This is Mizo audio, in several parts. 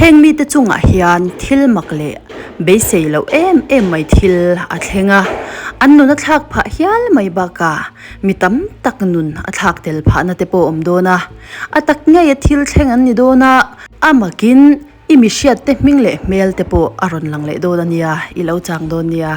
Heng mite chungah hian thil mak leh beisei loh em em mai thil a thleng a, an nun a thlak phah hial mai bakah mi tam tak nun a thlak tel phahna te pawh a awm dawn a, a tak ngeia thil thleng an ni dawn a, a makin i mi hriat te hming leh hmel te pawh a rawn lang leh dawn a nia, i lo chang dawn nia.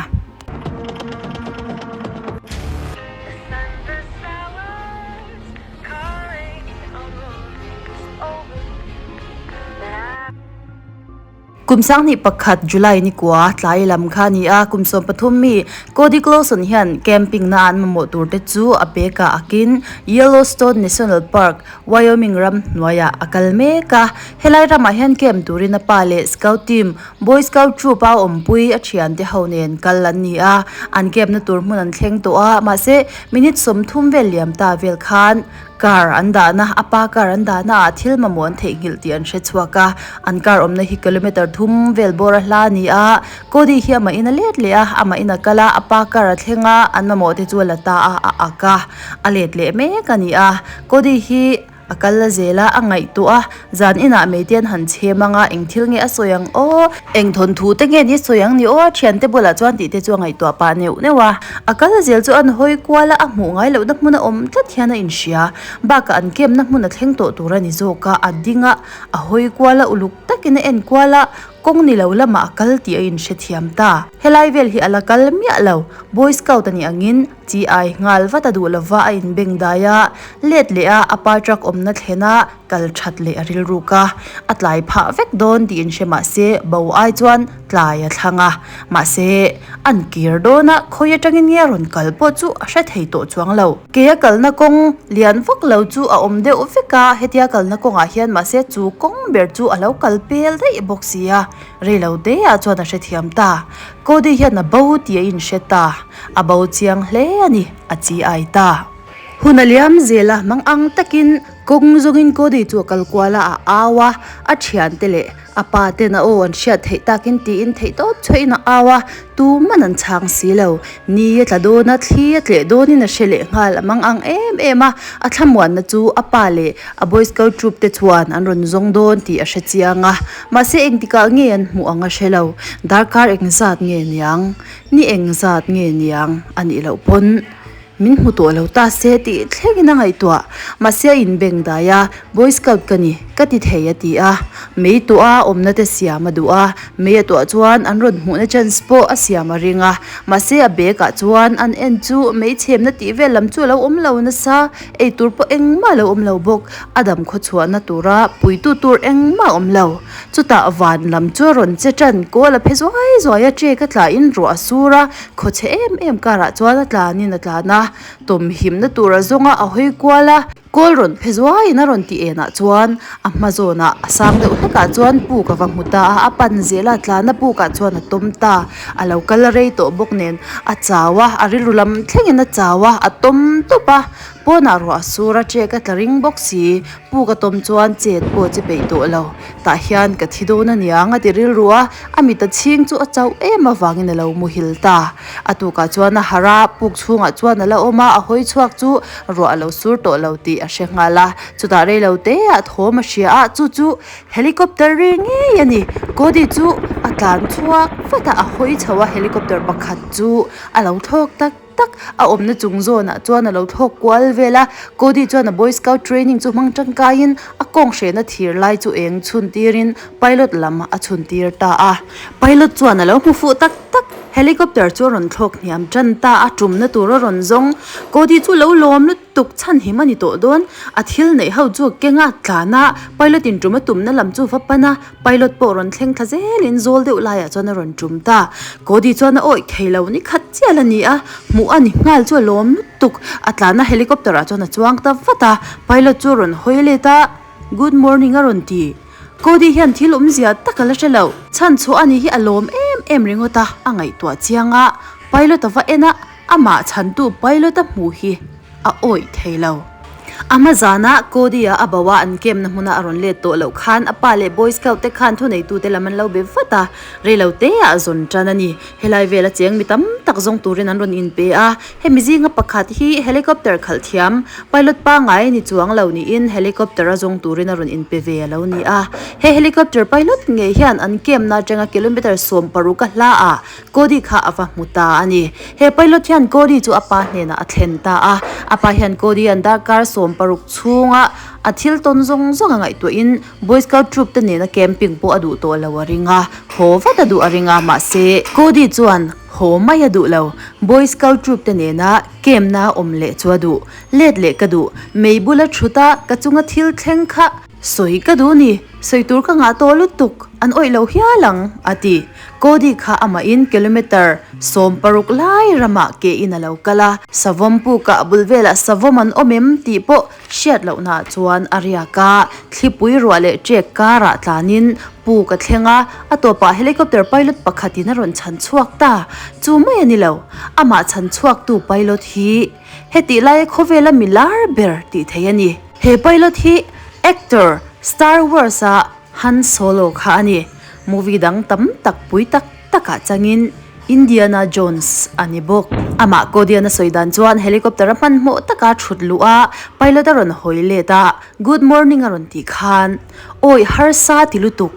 Kum 2001 July ni kua tlai lam kha a ni a, kum 13 mi Cody Clausen hian camping na an mamawh tur te chu a bag ah akin Yellowstone National Park, Wyoming ram hnuaiah a kal mek a. Helai ramah hian camp turin a pa leh scout team, Boy Scout troop a awmpui a thiante ho nen kal an ni a, an camp na tur hmun an thleng tawh a, mahse minute 30 vel liam ta vel khan Car an dahna, a pa car an dahna ah thil mamawh an theihnghilh tih an hre chhuak a, an car awmna hi kilometer thum vel bawr a hla a ni a, Cody hi amah in a let leh a, amah in a kal a, a pa car a thleng a, an mamawh te chu a la ta a, a ak a, a let leh mek a ni a, Cody hi a kal la zel a, a ngaihtuah a, zan inah meite an han chhem ang a, eng thil nge a sawi ang aw, eng thawnthu te nge ni sawi ang ni aw, a thiante bulah chuan tih te chu a ngaihtuah pah neuh neuh a. A kal zel chu an hawi kual a, a hmuh ngai lohna hmun a awm tlat hian a inhria. Bakah an kemna hmun a thleng tawh tur a ni zawk a, a ding a, a hawi kual a, uluk takin a en kual a, kawng ni lo lamah a kal tih a inhrethiam ta. Helai vel hi a la kal miah lo, Boy Scout a nih angin chi ai nghal vat a duh lova a inbeng dai a, let leh a, a pa truck awmna thlen a, kal that leh a rilruk a, a tlai phah vek dawn tih inhre mah se bo ai chuan tlai a thlang a, mahse an kir dawn a, khawi atangin nge a rawn kal pawh chu a hre thei tawh chuang lo. Kei a kalna kawng lian vak lo chu a awm deuh vek a, hetia kalna kawngah hian mahse chu kawng ber chu a lo kal pel daih bawk si a, rei lo te ah chuan a hrethiam ta. Cody hian a bo tih a inhre ta, a bo chiang hle a ni, a chi ai ta. Hun a liam zel a, mang ang takin kawng zawngin Cody chu a kal kual a, a au a, a thiante leh a pa ten a aw an hriat theih takin tiin theihtawp chhuahin a au a, tuman an chhang si lo. Ni a tla dawn a, thli a tleh dawnin a hre leh nghal, a mang ang em em a, a thlamuanna chu a pa leh a Boy Scout troop te chuan an rawn zawng dawn tih a hre chiang a, mahse engtikah nge an hmuh ang a hre lo, darkar engzat nge niang, ni engzat nge niang a nih loh pawn. Min hmu tawh lo ta se tih thlengin a ngaihtuah. Mahse a inbeng dai a, Boy Scout ka ni, ka ti thei a ti a. Mei tuah a awmna te siam a duh a, mei a tuah chuan an rawn hmuhna chance pawh a siam a ring a. Mahse a bag ah chuan an en chu mei chhemna tih vel lam chu a lo awm lo nasa, ei tur pawh engmah a lo awm lo bawk. A dam khaw chhuahna tura puitu tur engmah a awm lo. Chutah van lam chu a rawn che tan, kawl a phe zuai zuai a, trek a tlahin ruah a sur a, Khawchhe em em karah chuan a tlanin a tlan a, tawm himna tur a zawng a, a hawi kual a, kawl rawn phe zuaiin a rawn ti enah chuan a hma zawnah a sang deuh hlekah chuan puk a va hmu ta a, a pan zel a, tlana pukah chuan a tawm ta, a lo kal rei tawh bawk nen a chau a, a rilru lam thlengin a chau a, a tawm tawp a, pawnah ruah a sur a, trek a tla ring bawk si, puk a tawm chuan chet pawh che peih tawh lo. Tah hian ka thi dawn a niang a ti rilru a, a mit a chhing chu a chauh em avangin a lo muhil ta. A tukah chuan a harh a, puk chhungah chuan a la awm a, a hawi chhuak chu ruah a lo sur tawh lo tih a hre nghal a. Chutah rei lo te ah thawm a hria a, chu chu helicopter ri ngei a ni. Cody chu a tlan chhuak vat a, a hawi chho a, helicopter pakhat chu a lo thlawk tak. tak a awmna chung zawnah chuan a lo thlawk kual vel a, Cody chuan a boy scout training chu hmang tangkaiin a kawng hrehna thir lai chu eng chhun tirin pilot lam a chhun tir ta a. Pilot chuan a lo hmu fuh tak tak, helicopter chu a rawn thlawk hniam tan ta a, tumna tur a rawn zawng. Cody chu lo lawm lutuk chhan him a ni tawh dawn, a thil neih ho chu a keng a, tlan a, pilot in tum a tumna lam chu va pan a, Pilot pawh rawn thleng thla zelin zawl deuh laiah chuan a rawn tum ta. Cody chuan a awih thei lo ni khat chial a ni a, hmuh a ni nghal chu a lawm lutuk. A tlanna helicopter ah chuan a chuang ta vat a, pilot chu a rawn hawi let a, Good morning a rawn ti. Cody hian thil awmzia tak a la hre lo. Chhan chhuah a nih hi a lawm em em ringawt a, a ngaihtuah chiang a, pilot a va en a, amah chhantu pilot a hmuh hi a awih thei lo. A hma zana Cody-a a bo a an camp na hmuna a rawn let tawh loh khan a pa leh Boy Scout te khan thuneitute lam an lo be vat a, reilo te ah zawn tan a ni. Helai vela cheng mi tam tak zawng turin an rawn inpe a, hemi zinga pakhat hi helicopter khalh thiam, pilot pangngai ni chuang lo niin helicopter a zawng turin a rawn inpe ve a lo ni a. He helicopter pilot ngei hian an camp na atanga kilometer 16 a hla ah Cody kha a va hmu ta a ni. He pilot hian Cody chu a pa hnenah a thlen ta a. A pa hian Cody an darkar 16 chhunga a thil tawn zawng zawng a ngaihtuahin Boy Scout troop te nena camping pawh a duh tawh lo a ring a, haw vat a duh a ring a, mahse Cody chuan haw mai a duh lo. Boy Scout troop te nena camp na awm leh chu a duh. Let leh ka duh. Mei bula thut a, ka chunga thil thleng kha sawi ka duh ni. Sawi tur ka ngah tawh lutuk, an awih lo hial ang, a ti. Cody kha amahin kilometre 16 lai ramah ke in a lo kal a, savawm pukah bul velah savawm an awm em tih pawh hriat lohnaah chuan a riak a, thlipui ruah leh ṭek karah tlanin puk a thleng a, a tawpah helicopter pilot pakhatin a rawn chhan chhuak ta. Chu mai a ni lo, amah chhan chhuaktu pilot hi hetih laia khawvela mi lar ber tih theih a ni. He pilot hi actor Star Wars-a Han Solo kha a ni. Movie dang tam tak pui tak takah changin Indiana Jones a ni bawk. Amah Codian a sawi dan chuan helicopter a hmanhmawh taka thut luh a, pilot a rawn hawi let a, Good morning a rawn tih khan, Awi harsa ti lutuk.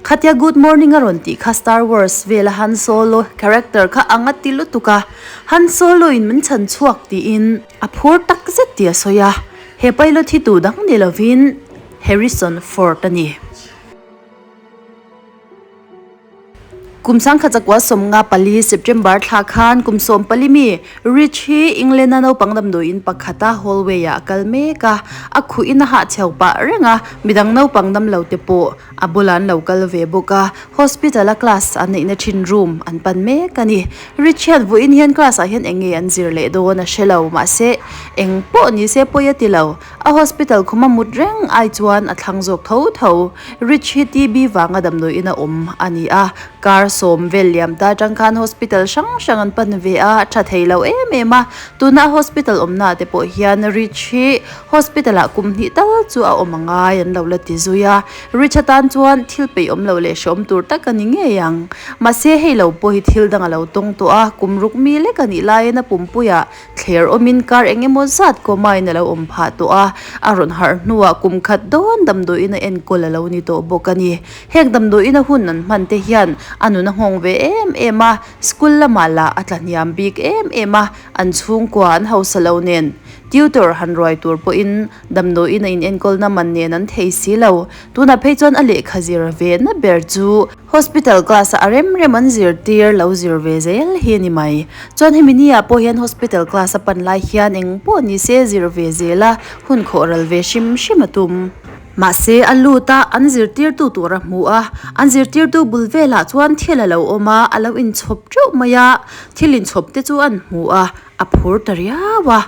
Khatia good morning a rawn tih kha Star Wars vela Han Solo character kha ang a ti lutuk a, Han Solo in min chhan chhuak tiin a phur tak zet tih a sawi a. He pilot hi tu dang ni lovin Harrison Ford a ni. Kum 1954 September thla khan kum 14 mi Rich hi England-a naupang damdawiin pakhata hallway-ah a kal mek a, a khuhin a hahchhiau pah reng a, midang naupang damlo te pawh a bulah an lo kal ve bawk a, hospital-a class an neihna thin room an pan mek a ni. Rich hian vawiin hian class-ah hian eng nge an zir leh dawn a hre lo, mahse eng pawh ni se pawi a ti lo. A hospital khuma mut reng ai chuan a thlang zawk tho tho. Rich hi TB vanga damdawiin a awm a ni a, kar sawm vel liam ta atang khan hospital hrang hrang an pan ve a, a tha thei lo em em a. Tuna a hospital awmna ah te pawh hian Rich hi hospital ah kum hnih tal chu a awm a ngai an lo la ti zui a. Rich atan chuan thil peih awm lo leh hreawm tur tak a ni ngei ang. Mahse hei lo pawh hi thil dang a lo tawng tawh a, kum ruk mi lek a nih laiin a pumpuiah Thler awmin kar eng emaw zat coma-in a lo awm phah tawh a, a rawn harh hnuah kum khat dawn damdawiin a enkawl a lo ni tawh bawk a ni. Heng damdawiin a hun an hman te hian a nun a nghawng ve em em a, school lamah lah a tla hniam bik em em a, an chhungkua an hausa lo nen tutor han ruai tur pawhin damdawiin a inenkawlna man nen an thei si lo. Tunah phei chuan a lehkha zir ve na ber chu. Hospital class a rem rem an zirtir lo zir ve zel hi a ni mai. Chuan hemi ni ah pawh hian hospital class a pan lai hian eng pawh ni se zir ve zel a, hun khawh ral ve hrim hrim a tum. Mahse a lut a, an zirtirtu tur a hmu a, an zirtirtu bul velah chuan thil a lo awm a, a lo inchhawp teuh mai a, thil inchhawp te chu an hmu a, a phur ta riau a.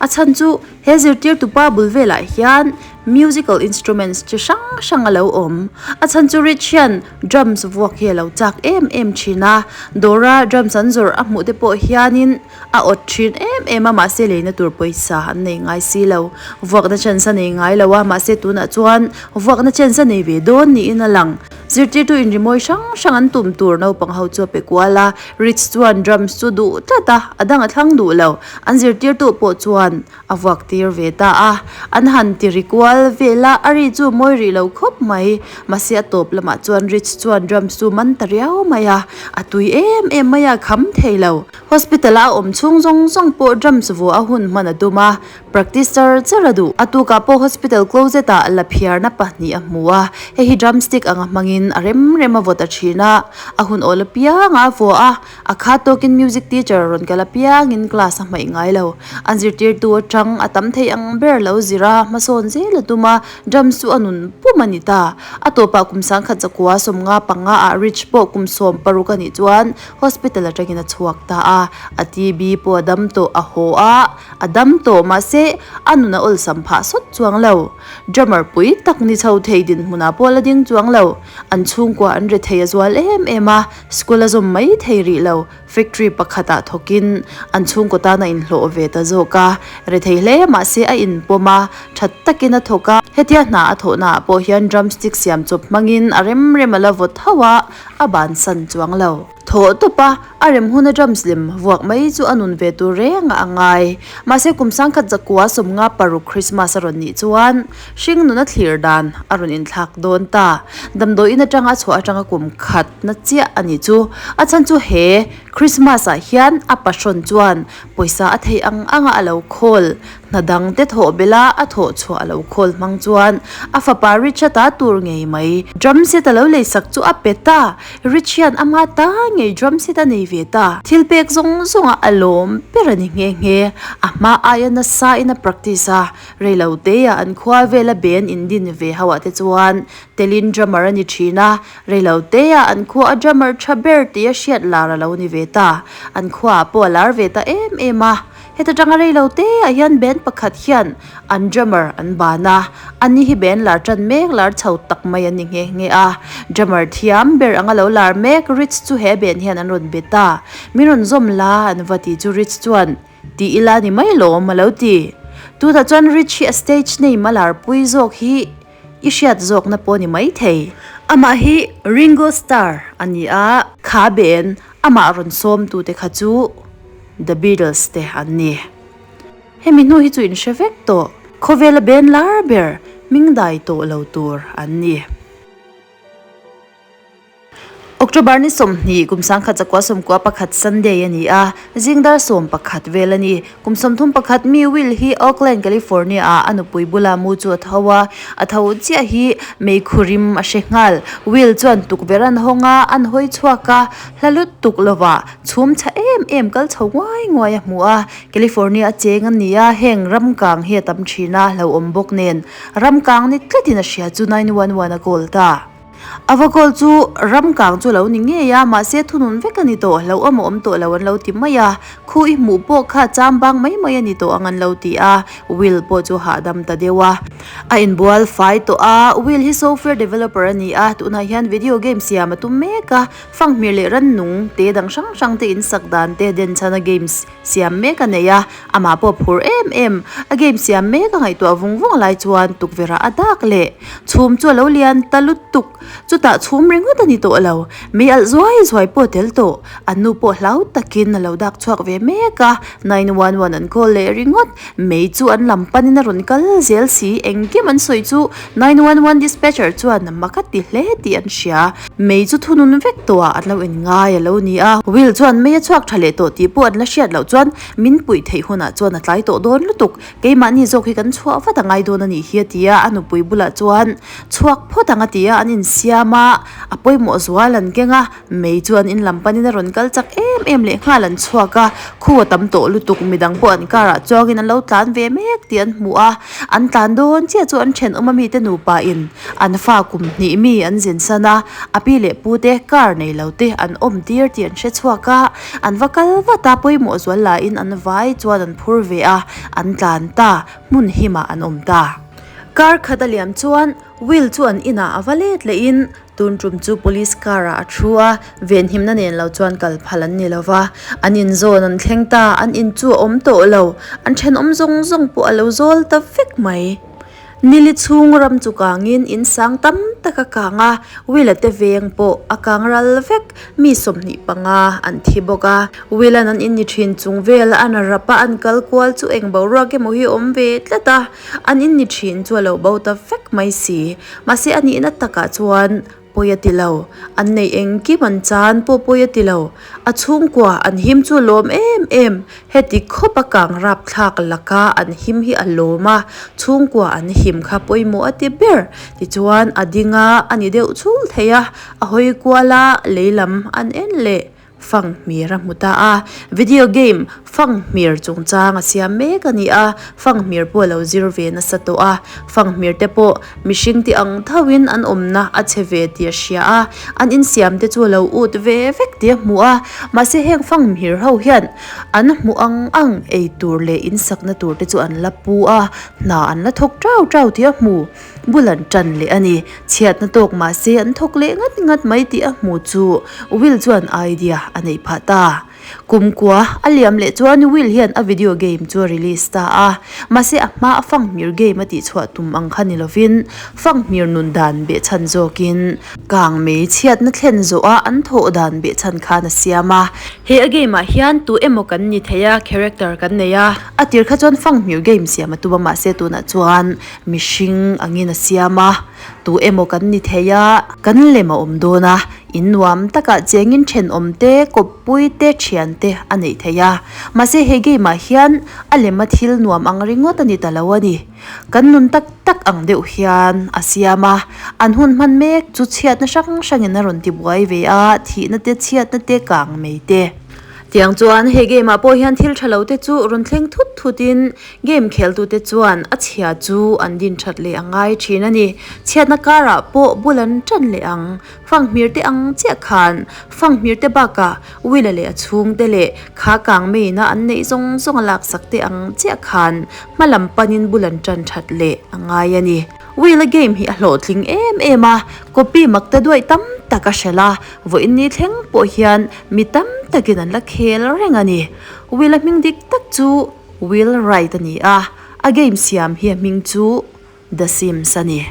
A chhan chu he zirtirtupa bul velah hian musical instruments chi hrang hrang a lo awm. A chhan chu Rich hian drums vuak hi a lo chak em em thin a, dawra drums an zawrh a hmuh te pawh hianin a awt thin em em a mahse leina tur pawisa an nei ngai si lo. Vuakna chance a nei ngai lo a mahse tunah chuan vuakna chance a nei ve dawn niin a lang. Zirtirtu inrimawi hrang hrang an tum tur naupang ho chu a pe kual a, Rich chuan drums chu duh tlat a, a dang a thlang duh lo. An zirtirtu pawh chuan a vuak tir ve ta a, an han ti ri kual vel a, a ri chu mawi rih lo khawp mai. Mahse a tawp lamah chuan Rich chuan drums chu man ta riau mai a, a tui em em mai a, kham thei lo. Hospital a a awm chhung zawng zawng pawh drums vuah a hun hman a tum a, practice char char a duh. A tukah pawh hospital closet ah la phiarna pahnih a hmu a, hei hi drumstick anga hmangin a rem rem a vawt a thin a, a hun awl apiangah a vuah a, A khat tawkin music teacher rawn kal apiangin class a hmaih ngai lo. An zirtirtu atang a tam thei ang ber lo zir a, hmasawn zel a tum a, drums chu a nun pum a ni ta. A tawpah kum 19 75 ah Rich pawh kum 16 a nih chuan hospital atangin a chhuak ta a, a TB pawh a dam tawh a haw a, a dam tawh mahse a nun a awlsam phah sawt chuang lo. Drummer pui tak ni chho thei dinhmunah pawh la ding chuang lo. An chhungkua an rethei a zual em em a, school a zawm mai thei rih lo. Factory pakhatah thawkin an chhungkaw tan a inhlawh ve ta zawk a, rethei hle mahse a inpawm a, that takin a thawk a. Hetia hna a thawhnaah pawh hian drumstick siam chawp hmangin a rem rem a la vawt hauh a, a bansan chuang lo. Thawh tawp a, a rem huna drums lem vuak mai chu a nun ve tur reng a ngai. Mahse kum sangkhat zakua 56 Christmas a rawn nih chuan hring nuna thlir dan a rawn inthlak dawn ta. Damdawiin atanga a chhuah atanga kum khat na chiah a nih chu. A chhan chu he Christmas ah hian a pahrawn chuan pawisa a theih ang anga a lo khawl. Hna dang te thawh belh a, a thawh chhuah a lo khawl hmang chuan a fapa Richard a tur ngei mai. Drum set a lo leisak chu a pe ta. Rich hian ama ta ngei drum set a nei ve ta. Thil pek zawng zawng ah a lawm ber a ni nghe nghe. A hma aia nasa in a practice a, Reilo teia an khua vela band in din ve ho ah te chuan telin drummer a ni thin a, reilo teia an khua a drummer tha ber tih a hriat lar a lo ni ve ta. An khua ah pawh a lar ve ta em em a. Heta tanga reilo teah hian band pakhat hian an drummer an ban a, ani hi band lar tan mek lar chho tak mai an ni nghe nghe a. Drummer thiam ber anga lo lar mek Rich chu he band hian an rawn bet a, min rawn zawm la an va ti chu Rich chuan Ti ila ni mai lawm a lo ti. Tunah chuan Rich hi a stage name a larpui zawk hi i hriat zawkna pawh ni mai thei. Amah hi Ringo Starr a ni a. Kha ben amah rawn sawmtute kha chu The Beatles te an ni. Hemi hnu hi chu in hre vek tawh. Khawvela ben lar ber hming dai tawh lo tur an ni. October ni 20 kum 1991 Sunday a ni a, zing dar 11 vel a ni. Kum 31 mi Will hi Oakland, California ah a nupui bula mu chu a tho a, a tho chiah hi meikhu rim a hre nghal. Will chuan tukverh an hawng a, an hawi chhuak a, hla lut tuk lovah chhum tha em em kal chho nguai nguai a hmu a. California a cheng a ni a, heng ram kang hi a tam thin a, hlauhawm bawk nen ram kang ni tlatin a hria chu 911 a call ta. A va call chu ram kang chu lo ni ngei a, mahse thunun vek a ni tawh, hlauhawm a awm tawh lo an lo ti mai a, khu i hmuh pawh kha cham bang mai mai a ni tawh ang an lo ti a, Will pawh chu hahdam ta deuh a. A inbual fai tawh a, Will hi software developer a ni a, tunah hian video game siam a tum mek a, fanghmir leh rannung te dang hrang hrang te insak dan te denchhana games siam mek a nei a, amah pawh phur em em. A game siam mek a ngaihtuah vung vung lai chuan tukverh ah a dak leh. Chhum chu a lo lian ta lutuk. Chutah chhum ringawt a ni tawh lo. Mei alh zuai zuai pawh a tel tawh. An nu pawh hlau takin a lo dak chhuak ve mek a, 911 an call leh ringawt. Mei chu an lam panin a rawn kal zel si. Engkim an sawi chu 911 dispatcher chuan mak a ti hle tih an hria. Mei chu thunun vek tawhah an lo inngai a lo ni a, Will chuan mei a chhuak tha leh tawh tih pawh an la hriat loh chuan min puih theih hunah chuan a tlai tawh dawn lutuk, keimahni zawk hi kan chhuah vat a ngai dawn a nih hi a ti a, a nupui bulah chuan chhuak phawt ang a ti a, an insiam a, a pawimawh zual an keng a, mei chu an in lam panin a rawn kal chak em em leh nghal an chhuak a, khu a tam tawh lutuk, midang pawh an car ah chuangin an lo tlan ve mek tih an hmu a, an tlan dawn chiah chu an thenawm a mite nupa in An fa kum hnih mi an zin san a, a pi leh pu te car nei lo te an awm tir tih an hre chhuak a, an va kal vat a, pawimawh zual lahin an vai chuan an phur ve a, an tlan ta, hmun himah an awm ta. Car khat a liam chuan Will chu an inah a va let lehin tun tum chu police car ah a thu a, venhimna nen lo chuan kal phal an ni lo va, an inzawn an thleng ta, an in chu a awm tawh lo, an thenawm zawng zawng pawh a lo zawl ta vek mai. Nili chhung ram chu kangin in sang tam tak a kang a, Will-a te veng pawh a kang ral vek, mi 25 an thi bawk a. Will-a'n an in ni thin chung vel an rap a, an kal kual chu eng boruak emaw hi a awm ve tlat a, an in ni thin chu a lo bo ta vek mai si. Mahse a nihna takah chuan Pawi a ti lo. An neih engkim an chan pawh pawi a ti lo. A chhungkua an him chu a lawm em em. Heti khawp a kang rapthlak laka an him hi a lawm a, chhungkua an him kha pawimawh a ti ber. Tichuan a ding a, a ni deuh chhul thei a, a hawi kual a, lei lam an en leh. Fanghmir a hmu ta a, video game Fanghmir chungchang a siam mek a ni a, Fanghmir pawh a lo zir ve nasa tawh a, Fanghmir te pawh mihring te ang thoin an awmna a chhe ve tih a hria a, an insiam te chu a lo ut ve vek tih a hmu a, mahse heng Fanghmir ho hian an hmuh ang ang ei tur leh insakna tur te chu an la pu a, hna an la thawk tau tau tih a hmu. bul an tan leh a ni. Chhiatna tawk mah se an thawk leh ngat ngat mai tih a hmu chu Will chuan idea a neih phah ta. Kum kua a liam leh chuan Will hian a video game chu a release ta a, mahse a hma a fanghmir game a tihchhuah tum ang kha ni lovin fanghmir nun dan behchhan zawkin kang mei chhiatna thlen zawha an thawh dan behchhan khan a siam a. He a game ah hian tu emaw kan ni thei a, character kan nei a. A tir kha chuan fanghmir game siam a tum a mahse tunah chuan mihring angin a siam a, tu emaw kan ni thei a, kan lem a awm dawn a, in nuam takah chengin thenawm te, kawppui te, thian te a neih theih a. Mahse he game ah hian a lem a thil nuam ang ringawt a ni ta lo a ni. Kan nun tak tak ang deuh hian a siam a, an hun hman mek chu chhiatna hrang hrangin a rawn ti buai ve a, thihna te, chhiatna te, kang mai te. Tiang chuan he game ah pawh hian thil tha lo te chu rawn thleng thut thut in Game kheltute chuan a chhia chu an din that leh a ngai thin a ni. Chhiatna karah pawh bul an tan leh ang. Fanghmir te ang chiah khan Fanghmir te bakah Will-a leh a chhungte leh kha kang meiina an neih zawng zawng a laksak te ang chiah khan hma lam panin bul an tan that leh a ngai a ni. Will-a game hi a hlawhtling em em a, copy mak ta duaih tam tak a hrelh a, vawiin ni thleng pawh hian mi tam takin an la khel reng a ni. Will-a hming dik tak chu Will Wright a ni a, a game siam hi a hming chu The Sims a ni.